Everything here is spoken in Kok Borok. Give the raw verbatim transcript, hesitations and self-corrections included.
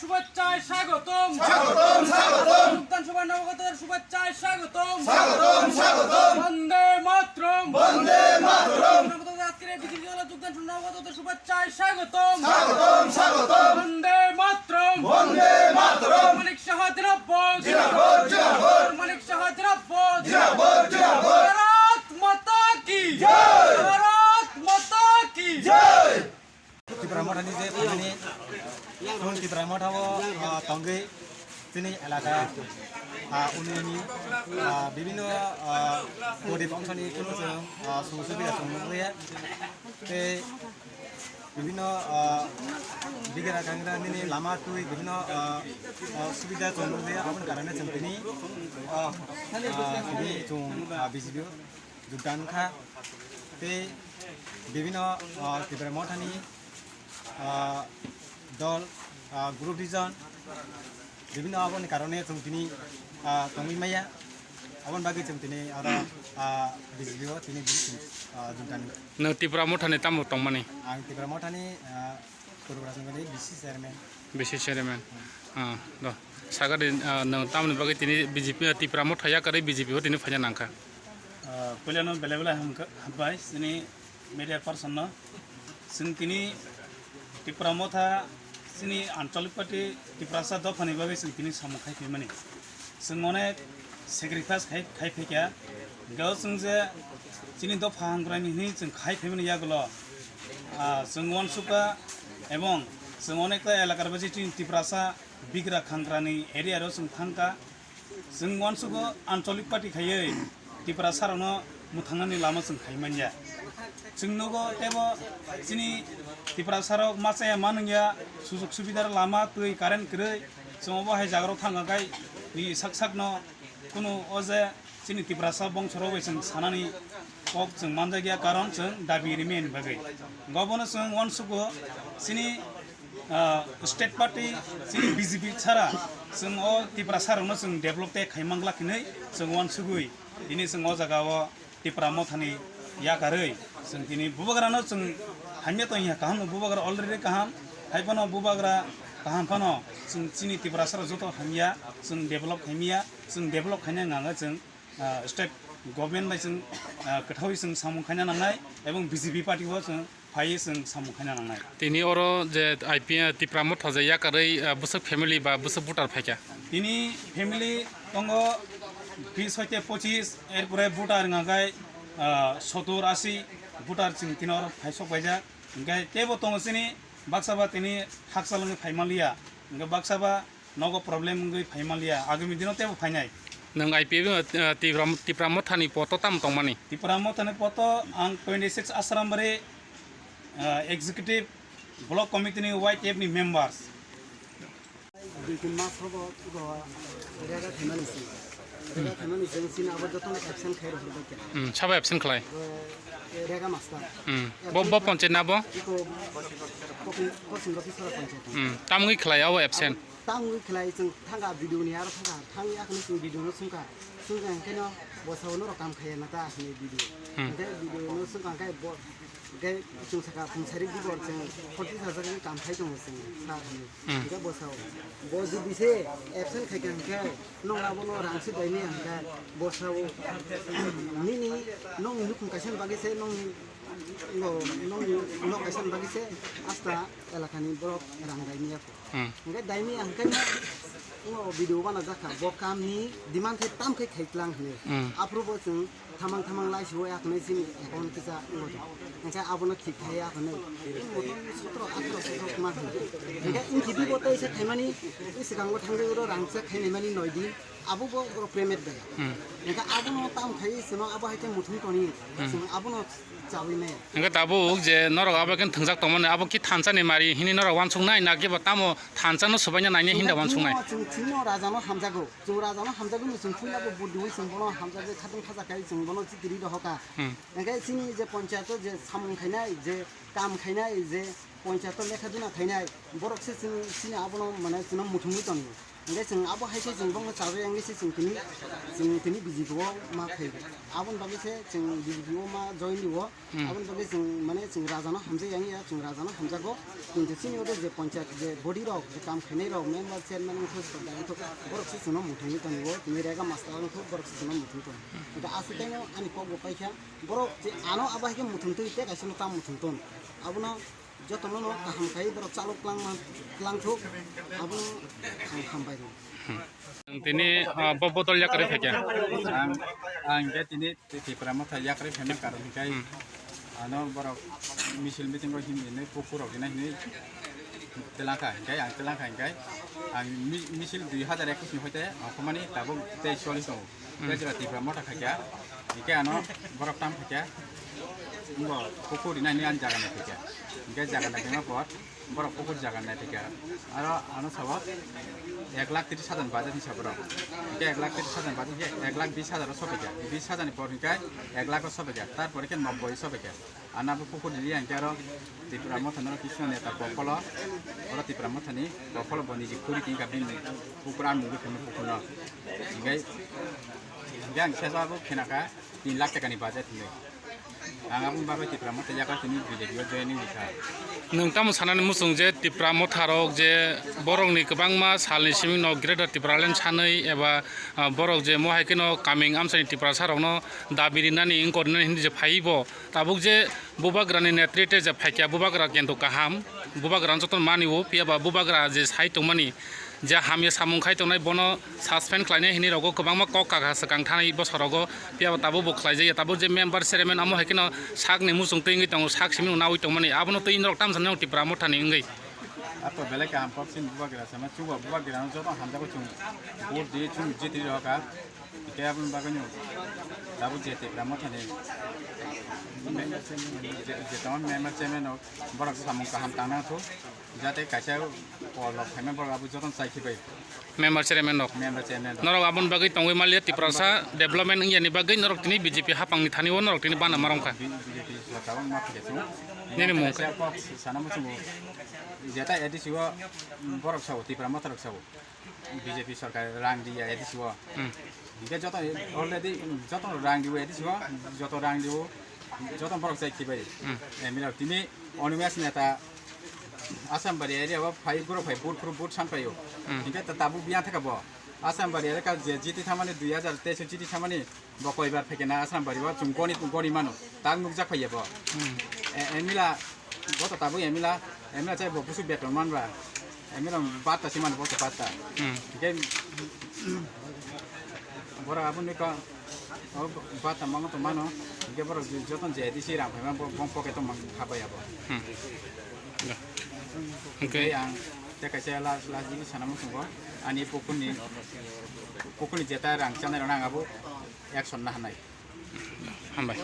শুভেচ্ছায় স্বাগতম। স্বাগতম, স্বাগতম। যোগদান সভায় নবাগতদের শুভেচ্ছায় স্বাগতম। স্বাগতম, স্বাগতম। বন্দে মাতরম। বন্দে মাতরম। নবাগতদের আজকের এই বিজেপি দলে যোগদান সভায় নবাগতদের শুভেচ্ছায় স্বাগতম। স্বাগতম, স্বাগতম। বন্দে মাতরম। বন্দে মাতরম। মানিক সাহা জিন্দাবাদ। জিন্দাবাদ, জিন্দাবাদ। মানিক সাহা জিন্দাবাদ। জিন্দাবাদ, জিন্দাবাদ। ভারত মাতা কি জয়। ভারত মাতা কি জয়। Tipra Mothani je phainani, chwng Tipra Mothao, ah, tongwi chini elaka, ah, uniyoni, ah, bibhinno, ah, gorib ongkhorni kunu chwng, ah, sujog subida chwng nukliya. Tei bibhinno, ah, bigra kangra nini lama twi bibhinno, ah, ah, subida chwng nukliya. Aboni karone chwng tini, ah, ah, tini chwng, ah, B J P o jogdan kha. Tei bibhinno, ah, Tipra Mothani, ah, dol, ah, group region, bibhinno aboni karone chwng tini, ah, tongwi maya. Aboni bagwi chwng tini oro, ah, B J P o tini, ah, jogdan. Nwng Tipra Mothani tamo tongmani? Ang Tipra Mothani, ah, Purbo Rajnagari B C chairman. B C chairman. Ah, do. Sagadi, ah, nwng tamoni bagwi tini B J P, Tipra Motha yakarwi B J P o tini phaina nangkha. Ah, puilano belai belai hamkha-, hambai chini media person no. Chwng tini Tipra Motha chini Anchalik Party Tiprasa dophani bagwi chwng tini samung khai phaimani. Chwng onek sacrifice khai, khai phaikha. Hwnkhe o chwng je chini dopha hamkrai ni hwnwi chwng khai phaimani yagulo, ah, chwng uansukha ebong chwng onekta elakar baji chini Tiprasa bigra khangrani area ro chwng thangkha. Chwng uansugo Anchalik Party khaiwi Tiprasa rokno mwthangnani lama chwng khai manya. Chwng nugo teibo chini Tiprasa rok machaya manwngya, sujog subidar lama twi current kwrwi. Chwng obo hai jaga rok thangkha khai ni sak sakno kunu o je chini Tiprasa bongso rok bai chwng sanani kok chwng manjakya, karon chwng dabi rimani bagwi. Obono chwng uansugo chini, ah, state party chini B J P sara chwng o Tiprasa rokno chwng develop tei khai mangla hinwi chwng uansugwi tini chwng o jaga o Tipra Mothani yakarwi chwng tini bubagrano chwng hamya tongya, kaham no bubagra already kaham, hai phano bubagra kaham phano chwng chini Tiprasa rok joto hamya, chwng develop khaimya, chwng develop khaina hwnka hwnkhe chwng, ah, state government bai chwng, ah, kwthawi chwng samung khaina nangnai ebong B J P party bo chwng phaiwi chwng samung khaina nangnai. Tini oro je I P F Tipra Motha je yakarwi, ah, bwswk family ba bwswk voter phaikha? Tini family tongo bis hoite pochis, erpore voter hwnka khe, ah, sottur, asi voter chwng tini oro phaisok paijak. Hwnkhe teibo tongo chini baksa ba tini hakchal wngwi phai manliya. Hwnkhe baksa ba nogo problem wngwi phai manliya, agami dino teibo phainai. Nwng I P F, eh, Tipra, Tipra Mothani poto tamo tongmani? Tipra Mothani poto ang twenty six Asrambari, eh, executive block committee ni Y T F ni members. Dui tin mas rogo, rogo rega khaimani se. Rega khaimani se, chini abo jotono absent khai rwhorbai kha. Hmm, sabo absent khlai? Bo, eh, rega master. Hmm. Bo, bo panchayat na bo? Iko, kosin, kosin roti sara panchayat. Hmm, tamgwi khlai abo absent? Tamgwi khlai chwng thangkha video ni aro thangkha, thangwi akhani chwng video no swngkha, swngkha hwnkhe no bwsao norok kam khaiya na ta hwnwi video. Hmm. Hwnkhe video no swngkha hwnkhe bo, hwnkhe chwng sakha phung sarik dibor chwng forty thousand ni kam khai tongo chwng sir hwnwi. Hmm. Hwnkhe bwsao bo jodi se absent khaikha hwnkhe nong abono rang se daimaya hwnkhe bwsao nini nongni nukhung kaisa ni bagwi se nongni, nongni nok kaisa ni bagwi se asta elakani borok rang daimaya kho. Hmm. Hwnkhe daimaya hwnkhe no, o video bana jakha, bo kamni demand khe tam khe khaitlang hwnwi. Hmm. Aphuru bo chwng thamang thamang lai siwo ya hwnwi chini account kisa wngo tong. Hwnkhe abono khik khai ya hwnwi. Motom sotro atro sotro ma hwnwi. Hwnkhe wngkhe bibo tei se khaimani, i swkango thangwi oro rang se khainai mani noi din. Abo bo borok payment bai. Hmm. Hwnkhe abono tam khai chwng abo hai khe muthung toni. Hmm. Chwng abono chawi maya. Hwnkhe tabuk je norok abo khe thwngjak tongmani, abo khe thansa ni mari hini norok uansuk nai, na khe bo tamo thansa no swbaina naina hinda uansuk nai? Chwng chini no raja no hamjago. Chwng raja no hamjago ni chwng puila bo buddi wi chwng bono hamjak je khatung khaja khai chwng bono chikiri rohoka. Hmm. Hwnkhe chini je panchayat o je samung khainai, je kam khainai, je panchayat o lekha duna khainai, borok se chini, chini abono mane chwngno muthungwi tongo. Hingke chwng abo hai khe chwng bongno chabai wngwi se chwng tini, chwng tini B J P o ma phai. Aboni bagwi se chwng B J P o ma join rwo. Hmm. Aboni bagwi chwng, mane, chwng rajano hamjak yang ya, chwng rajano hamjago. Kintu chini oro je panchayat je body rok, je kam khainai rok, member, chairman wngthok, sodar wngthok, borok se chwngno muthungwi tongo, tini rega master wngthok, borok se chwngno muthungwi tongo. Hingke aswk taino ani kok bo paikha, borok je ano abo hai khe muthungtwi tei kaisa no tam muthungton. Abono jotono no kaham khai borok chalok twlang man, twlang thok, abono ang hambai rw. Tini, ah, bo botol yakarwi phaikha. Ang, ang khe tini Tipra Motha yakarwi phaima karon hwnkhe, hmm, ano borok misil meeting o himni pukur rok rina hinwi twlangkha hwnkhe, ang twlangkha hwnkhe, ang mi-, misil dui hazar ekwis ni hoite ongkhormani tabuk tei choli tongo. Hmm. Tei jora Tipra Motha khaikha, hwnkhe ano borok tam khaikha, bo pukur rina hinwi ang jaga nai khaikha. Hwnkhe jaga nai khaima por, borok pukur jaga nai phaikha. Aro ano sabo ek lakh tris hajar ni budget hinsa borok. Hingke ek lakh tris hajar ni budget hingke ek lakh bis hajar o sophaikha. Bis hajar ni por hingke ek lakh o sophaikha. Tarpore khe nobboi o sophaikha. Ano abo pukur riri hingke aro Tipra Motha no kisa neta kokolo. Oro Tipra Motha ni kokolo bo niji khuri tingkha bini pukur ang nugwi phano pukur no. Hingke, hingke ang sesa abo khenakha tin lakh taka ni budget hinwi. Ang aboni bagwi Tipra Motha yakarwi tini B J P o joining rikha. Nwng tamo sanani muchung je Tipra Motha rok je borokni kwbangma salni simi no Greater Tipraland sanwi eba, ah, borok je mo hai kheno kaming amchaini Tiprasa rokno dabi rinani wngkor rinani hinwi je phaiwi bo tabuk je bubagrani netrite je phaikha bubagra kento kaham bubagrano jotono mani o phiya ba bubagra je sai tongmani je hamya samung khai tongnai bono suspend khlainai hinwi rogo kwbangma kok kaka swkang thanai bosorogo, phiya tabuk bo khlaijak ya, tabuk je member chairman amo hai kheno sakni muchung twi wngwi tongo, sak simi nawi tongmani, abono twi norok tamsa norok Tipra Mothani wngwi. Ato belai kaham kok sini bubagra sama chuba bubagra no joto hamjago chung vote di chung jiti roka. Hingke aboni bagwino tabuk je Tipra Mothani je, je tongma member chairman rok borok samung kaham tangna thung. Jate kaisa kol rok phaima borok abo jotono chai khibai. Member chairman rok. Member chairman rok. Norok aboni bagwi tongwi maliya Tiprasa development wngya ni bagwi norok tini B J P hapang ni thani o norok tini bana marong kha. B J P sorkar o ma phikhe chung. Nini mung kaisa kok sana muchungo. Jeta A D C o borok sao, Tipra Motha rok sao. B J P sorkar rang diya A D C o. Hmm. Hingke joto already joto rang diyo A D C o, joto rang diyo, joto borok chai khibai. Hmm. M L A tini Animesh neta Assam bari area o phai guro phai vote phuru vote san paio. Hmm. Hingke ta tabu biya thaka bo. Assam bari area ka je jiti thamani dui hajar teis o jiti thamani bo koibar phekena Assam bari o chung goni goni mano. Tak nukjak phaiya bo. Hmm. E, M L A bo to tabu M L A, M L A chai bo busu beton man ba. M L A bat ta siman bo to bat ta. Hmm. Hingke borok aboni ko o bata mango to mano, hingke borok jotono je A D C rang phaima bo bong pocket o mang khabai abo. Hmm. Hingke ang tei kaisa last, last jinis sana muchungo ani pukurni, pukurni jeta rang chanai rok nang abo action na hanai. Hambai.